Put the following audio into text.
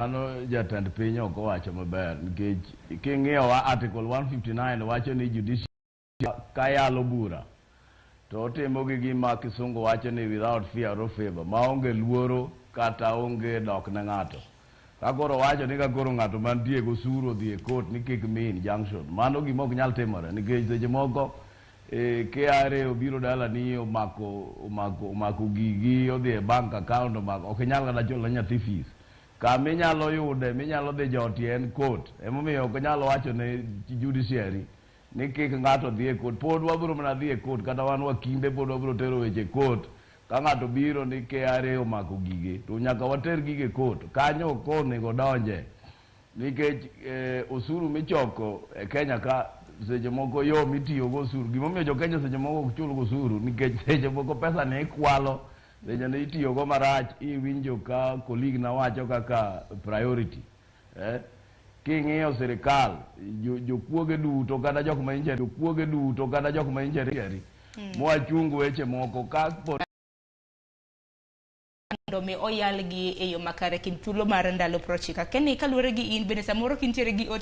Mano jatend piny ok owacho maber nikech king'iyo wa article 159 wacho ni judiciary kayalo bura to otimo gi gima kisungu wacho ni without fear or favor maonge luoro kata onge dok ne ng'ato. Ka koro wacho ni ka koro ng'ato mantie gosuru odhi e court ni kik mi injunction mano gima ok nyal timore nikech seche moko eh, KRA obiro dalani omako omako omako gigi odhi e bank account omako ok inyal kata chulo ne nyathi fees kama inyalo yude minyalo dhi jotie en court emomiyo ok nyal wacho ne judiciary ni kik ng'ato dhi e court pod wabiro mana dhi e court kata wan wakinde pod wabiro tero weche e court ka ng'ato biro ni KRA omako gige to nyaka water gige court kanyo ok onego donje nikech eh, osuru michoko e Kenya ka seche moko yo mitiyogo osuru gimomiyo jo Kenya seche moko ok chul osuru nikech seche moko pesa ni ikwalo seche ne itiyogo marach iwinjo ka colleague na wacho kaka priority eh? king'iyo sirikal jokuoge duto kata jok ma injeri jokuoge duto kata jok ma injeri mwachung weche moko ka po mondo mi oyalgi e yo makare kind thuolo mar ndalo 90. Kenny, kaluwore gi in bende samoro kintiere gi ote